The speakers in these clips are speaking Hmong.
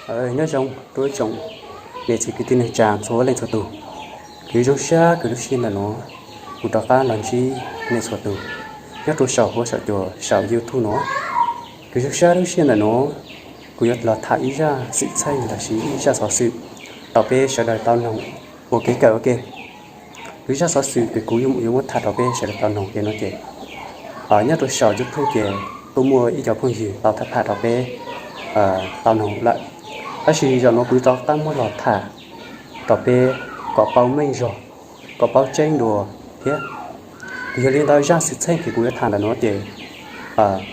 Nyob zoo rau ib tsoom niam txiv kwv tij neej tsa txhua leej txhua tus. Kuv zoo siab kws lub sij hawm ntawm nuav kuv rov qab los ntsib nej txhua tus nyob rau saum huab saum cua saum YouTube nuav. Kuv zoo siab lub sij hawm ntawm nuav kuv yuav los tham ib zaj xwm txheej lossis ib zaj xov xwm rau peb sawv daws tau noog ua kev kawm ua ke. Kuv zaj xov xwm kws kuv yuav muab tham rau peb sawv daws tau noog ces no ces nyob rau saum YouTube ces kuj muaj ib co phooj ywg tau tham tham rau peb tau noog lawm, tab sis zaum nuav kuv rov qab muab los tham rau peb kom paub meej zog, kom paub tseeb dua thiab. Yog li ntawd zaj xwm txheej kws kuv yuav tham ntawm nuav ces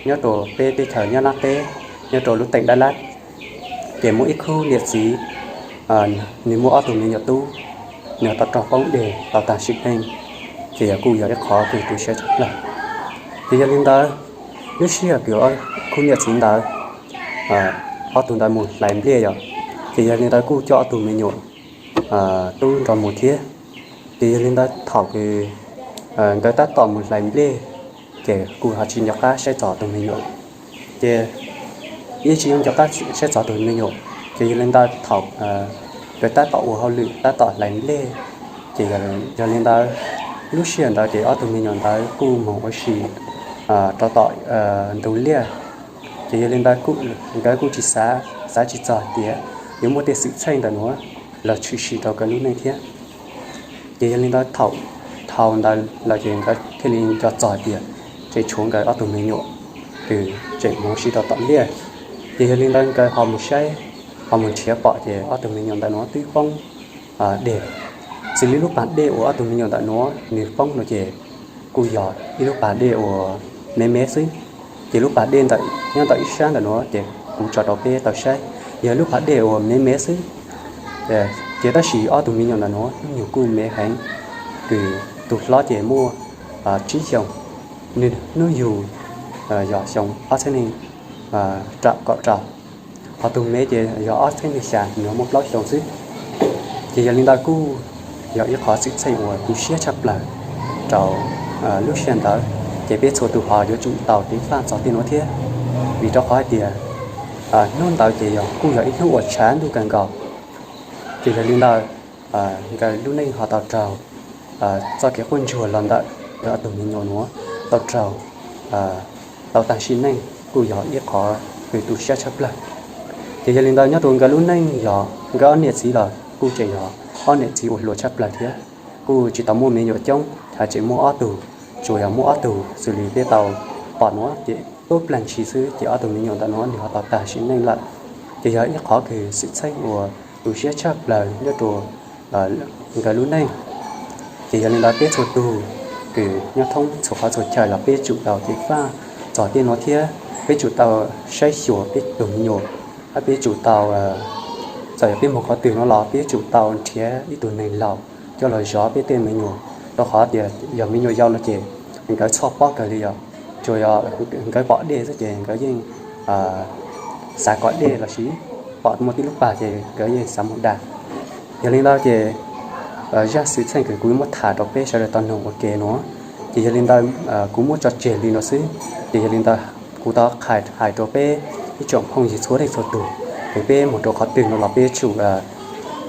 nyob rau peb teb chaws Nyab Laj teb, nyob rau lub teem Dab Lab, ces muaj ib khub niam txiv, nws muaj ob tug me nyuam tub, nws tau raug poob deg tau tag sim neej, ces yog kuj yog ib qhov kws tu siab tshaj plaws. Ces yog li ntawd, lub sij hawm kws khub niam txiv ntawd, ob tug ntawd mus hlais nplej yog, ces yog li ntawd kuj coj ob tug me nyuam tub nrog mus thiab. Ces yog li ntawd thaum kws nkawd tab tom mus hlais nplej, ces kuj ho tsis nco qab saib txog tus me nyuam, ces yeej tsis nco qab saib txog tus me nyuam. Ces yog li ntawd thaum nkawd tab tom ua hauj lwm tab tom hlais nplej, ces yog li ntawd lub sij hawm ntawd ces ob tug me nyuam ntawd kuj moog ua si rau tom ntug liaj. Ces yog li ntawd nkawd kuj tsis xav, xav tsis txog tias yuav muaj tej xwm txheej ntawm nuav los tshwm sim rau nkawd lub neej thiab. Ces yog li ntawd thaum dhau ntawd lawm ces nkawd thiaj li nco txog tias tseem tshuav nkawd ob tug me nyuam kws tseem moog ua si rau tom liaj. Ces yog li ntawd nkawd ho mus saib, ho mus nrhiav pom ces ob tug me nyuam ntawm nuav twb poob deg. Xws li lub pas dej uas ob tug me nyuam ntawm nuav nws poob no ces kuj yog ib lub pas dej uas me me xwb. Ces lub pas dej ntawm nyob ntawm ib sab ntawm nuav ces kuv tso rau peb tau saib, yog lub pas dej uas me me xwb. Ces tab sis ob tug me nyuam ntawm nuav hnub nyoog kuj me heev, kws tus hlob ces muaj tsib xyoos, nws hnub yug yog xyoo ob txhiab neeg rau kaum rau, ho tus me ces yog ob txhiab neeg xya, nws muaj plaub xyoo xwb. Ces yog li ntawd kuj yog ib qhov xwm txheej uas tu siab tshaj plaws rau lub sij hawm ntawd. Ces peb txhua tus ho yuav tsum tau ceev faj txog tej nuav thiab, vim rau qhov hais tias hnub ntawd ces yog kuj yog ib hnub uas tshav ntuj kawg nkaus. Ces yog li ntawd nkawd lub neej ho tau raug txoj kev quaj ntsuag los ntawm nkawd ob tug me nyuam nuav tau raug tau tag sim neej, kuj yog ib qhov kws tu siab tshaj plaws. Ces yog li ntawd nyob rau nkawd lub neej yog nkawd ob niam txiv los kuj tseem yog ob niam txiv uas hluas tshaj plaws thiab, kuj tsis tau muaj me nyuam coob, hais tseem muaj ob tug, tsuas yog muaj ob tug xws li peb tau pom nuav ces tuab plag ntshis xwb ces ob tug me nyuam ntawm nuav nws ho tau tag sim neej lawm. Ces yog ib qhov kws xwm txheej uas tu siab tshaj plaws nyob rau nkawd lub neej. Ces yog li ntawd peb txhua tug kws nyob thoob txhua qhov txhua chaw los peb tsum tau ceev faj txog tej nuav thiab peb tsum tau saib xyuas peb tug me nyuam, hab peb tsum tau, txawm yog peb moog qhov twg nuav los peb tsum tau nrhiav ib tug neeg laus coj los zov peb tej me nyuam, rau qhov tias yog me nyuam yau no ces nkawd txhoj pob kawg li yog, tsuas yog nkawd pom dej xwb ces nkawd yeej xav kom dej lossis pom muaj tib lub pag ces nkawd yeej xav mus dag. Yog li ntawd ces zaj xwm txheej kws kuv muab tham rau peb sawv daws tau noog ua ke nuav, ces yog li ntawd kuv muab tso tseg li no xwb. Ces yog li ntawd kuv tau hais rau peb ib tsoom phooj ywg txhua leej txhua tug, kws peb moog rau qhov twg no los peb tsum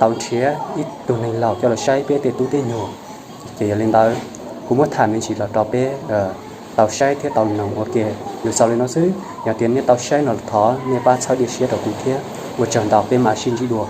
tau nrhiav ib tug neeg laus coj los saib peb tej tub tej nyuam. Ces yog li ntawd kuv muab tham me ntsis los rau peb tau saib thiab tau noog ua ke. Lug xaus li no xwb, yog tias nej tau saib no los thov nej pab txhawb diam siab rau kuv thiab. Ua tsaug ntau, peb mam sib ntsib dua.